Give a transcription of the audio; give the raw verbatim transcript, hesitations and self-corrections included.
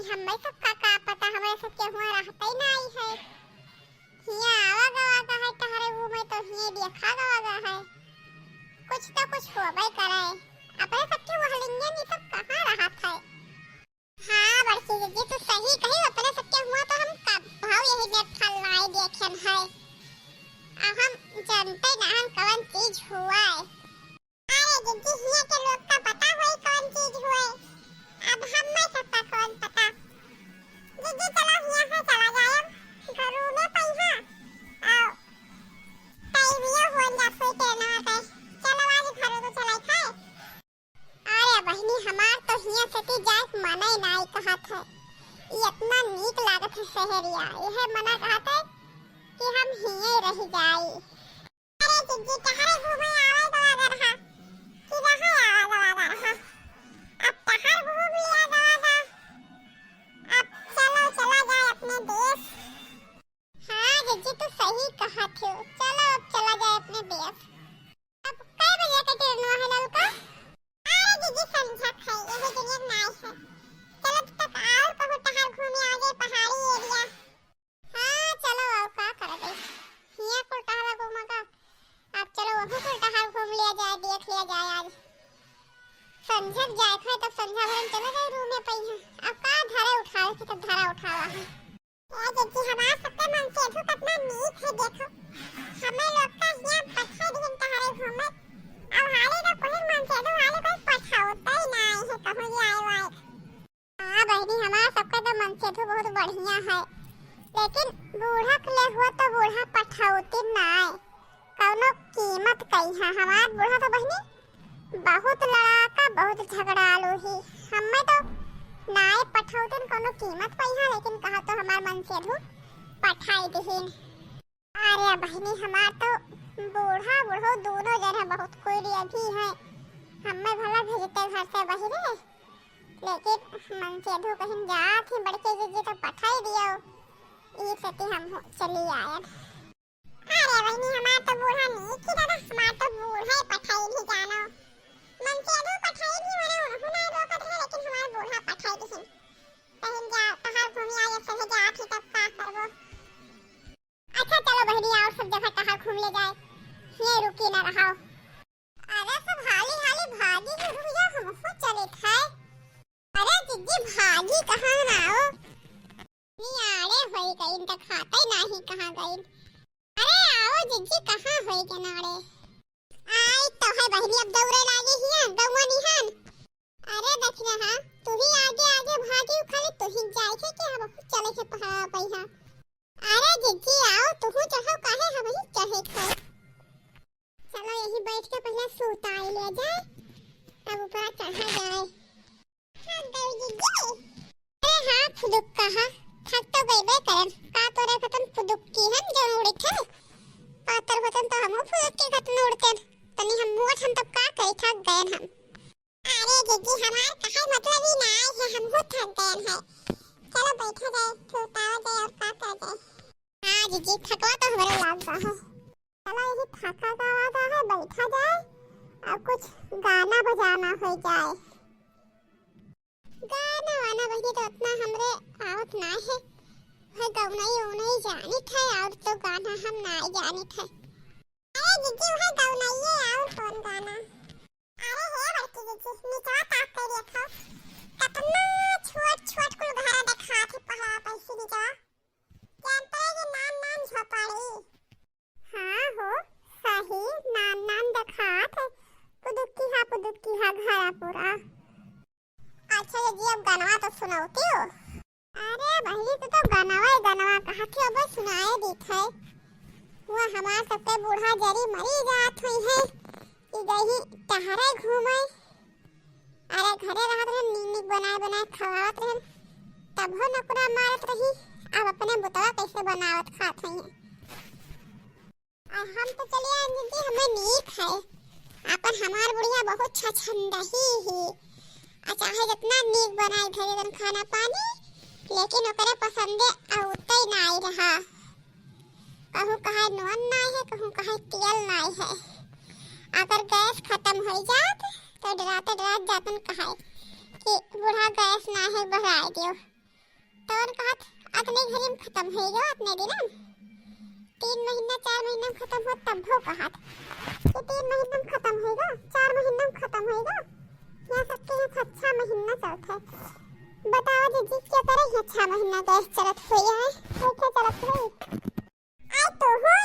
हमें सबका का पता, हमरे सबके हुआँ रहते ही नाहीं है। हियाँ आवा गवा गा है, तहरे घूमे तो हियाँ देखा गवा गा है। कुछ तो कुछ होबे करे। अपने सबके वहलिंगे में सब कहाँ रहत है? हाँ बड़की जिज्जी, तू सही कही, अपने सबके हुआँ तो हम कभउ यही मेर फल नाहीं देखेन है। अब हम जानते ना हम कवन चीज हुआ है। अरे जिज्जी, हियाँ के लोग का पता होई कौन चीज हुए, अब हम्मे सबका कौन पता। जिज्जी चलो हियाँ से चला जाए, घरू में पहिया, आओ, टाइमियो होन जात होई ट्रेनवा के। चलो आज घरे को चलाई खाए। अरे बहिनी, हमार तो हियाँ से ती जाए के मना ही नाहीं कहत है, ई इतना नीक लागत है शहरिया, यह मना कहत है कि हम हियाँ ही रह जाई। अरे जिज्जी, तहरे घूमे आवे गवा गा रहा, कि रहे आवे गवा गा रहा। अब तहर घूम लिया गवा गा। अब चलो, चला जाए अपने देश। हाँ जिज्जी, तू सही कहत हो। चलो, अब चला जाए अपने देश। अब कै बजे के ट्रेन है ललका? अरे जिज्जी, संझा है, यही दुनिया में नाई है। चलो, तब तक और कहूँ तहार घूमे आ जाए पहाड़ी एरिया। हाँ, चलो, और का करबे? हियाँ कुल टहला घूमा का। अब चलो, वहाँ कुल टहल घूम लिया जाए, देख लिया जाए आज। संझक जाए खाए, तब संझा भरन चला जाए रूम में पहिया। अब का धरे उठावे के, तब धरा उठावा है। ए जिज्जी, हमार सबके मनसेधू कितना नीक है, देखो। हमें लोग का हियाँ बैठे दिन टहरे घूमे। अब हाली तो कोई मनसेधू हाली कोई पठावता ही नाई है, कहूँ जाए वाए। हाँ बहिनी, हमार सबका तो मनसेधू बहुत बढ़िया है, लेकिन बूढ़ा के ले हुआ तो बूढ़ा पठौती नाय, कौनो कीमत कई है। हमार बूढ़ा तो बहिनी बहुत लड़ाका, बहुत झगड़ालू ही। हमें तो नाय पठौतिन कौनो कीमत पई है, लेकिन कहा तो हमार मनसेधू पठाई दिहिन। अरे बहिनी, हमार तो बूढ़ा बूढ़ो दोनों जने बहुत कोई अभी हैं। हमें भला भेजते घर से बहिरे, लेकिन मनसेधू कहीं जात ही बड़के जिज्जी तो पठाई दियो। ई सेती हम हो चली आयन। अरे बहिनी, हमार तो बूढ़ा नीक ही दादा, हमार तो बूढ़ा ही पठाई भी जानो। मनसेधू पठाई भी मने उनहु ना रोकत रहे, लेकिन हमार बूढ़ा पठाई दिहिन। कहीं जा, तहार घूमी आए, सहे जात ही तब का करबो। अच्छा चलो बहिनी, और सब जगह टहल घूम ले जाए, ये रुकी ना रहो। अरे सब हाली हाली भागी, रुक जा, हमहू चले खाए। अरे जिज्जी भागी कहाँ ना हो, नी आड़े होई गई, इनका खाता ही नाही कहाँ गई। अरे आओ जिज्जी, कहाँ होई के नाड़े? आई तो है बहिनी, अब दौड़े लागे हिया गौवा निहान। अरे दखिना हाँ, तू ही आगे आगे भागी, खाली तू ही जाए के कि हम चले के पहाड़ा पे हाँ। अरे जिज्जी आओ, तू चढ़ो, काहे हम ही चढ़े थे। चलो यही बैठ के पहले सुताई ले जाए, तब ऊपर चढ़ा जाए। थक गई जिज्जी। अरे हाँ फुदुक कहा, थक तो गई बे करन। का तोरे खतन फुदुक की हम जो उड़े थे। पातर होतन तो हमहू फुदुक के खतन उड़ते। तनी हम मोट हम तब का करी, थक गए हम। अरे जिज्जी, हमार कहे मतलब ही ना आए है, हमहू थक गए हैं। चलो बैठा जाए, सुतावा जाए और का करा जाए। हाँ जिज्जी, थकवा तो हमरे लाग बा है। चलो यही थका गवा बा है, बैठा जाए और कुछ गाना बजाना हो जाए। गाना वाना बहिनी तो उतना हमरे आवत ना है, वह गौनई उनई जानित है और तो गाना हम ना जानित है। अरे जिज्जी, वह गौनइये और कौन गाना? अरे हे बड़की जिज्जी, निचवा ताक के देखो, कितना छोट छोट कुल घर देखात है पहाड़ा पैसी निचवा। जानते हैं कि नान नान झोपड़ी। हाँ हो, सही नान नान देखात है, पुदुक्की हा पुदुक्की हा घरा पूरा। अच्छा जिज्जी, अब गनवा तो सुनौती हो। अरे बहिनी, तू तो गनवा ही गनवा कहत है, अब सुनाए दीत है। वो हमार सबके बूढ़ा जरी मरी जात हुई है, कि गई टहरे घूमे। अरे घरे रहत रहन, नीक नीक बनाए बनाए खवावत रहन, तबहो नकुरा मारत रही। अब अपने बुतवा कैसे बनावत खात हुई है। और हम तो चलिए आए जिज्जी, हमें नीक है, अपन हमार बुढ़िया बहुत छछंदही ही। आ चाहे जितना नीक बनाए धरे दन खाना पानी, लेकिन ओकरे पसंदे औते नाई रहा। कहूँ कहे नून नाई है, कहूँ कहे तेल नाई है। अगर गैस खत्म हो जात तो डराते डरात जातन कहे कि बूढ़ा गैस नाई है, बढ़ाए दियो। तौन कहत अतने घरी में खतम होइगा, अतने दिन में। तीन महीना, चार महीना में खतम हो, तब हो कहत कि तीन महीना में खतम होइगा, चार महीना में खतम होइगा। यहाँ सबके यहाँ छह महीना चलत है। बताओ दीदी, क्या करे यहाँ छह महीना गैस चलत हुई है, कैसे चलत हुई? आई तो हो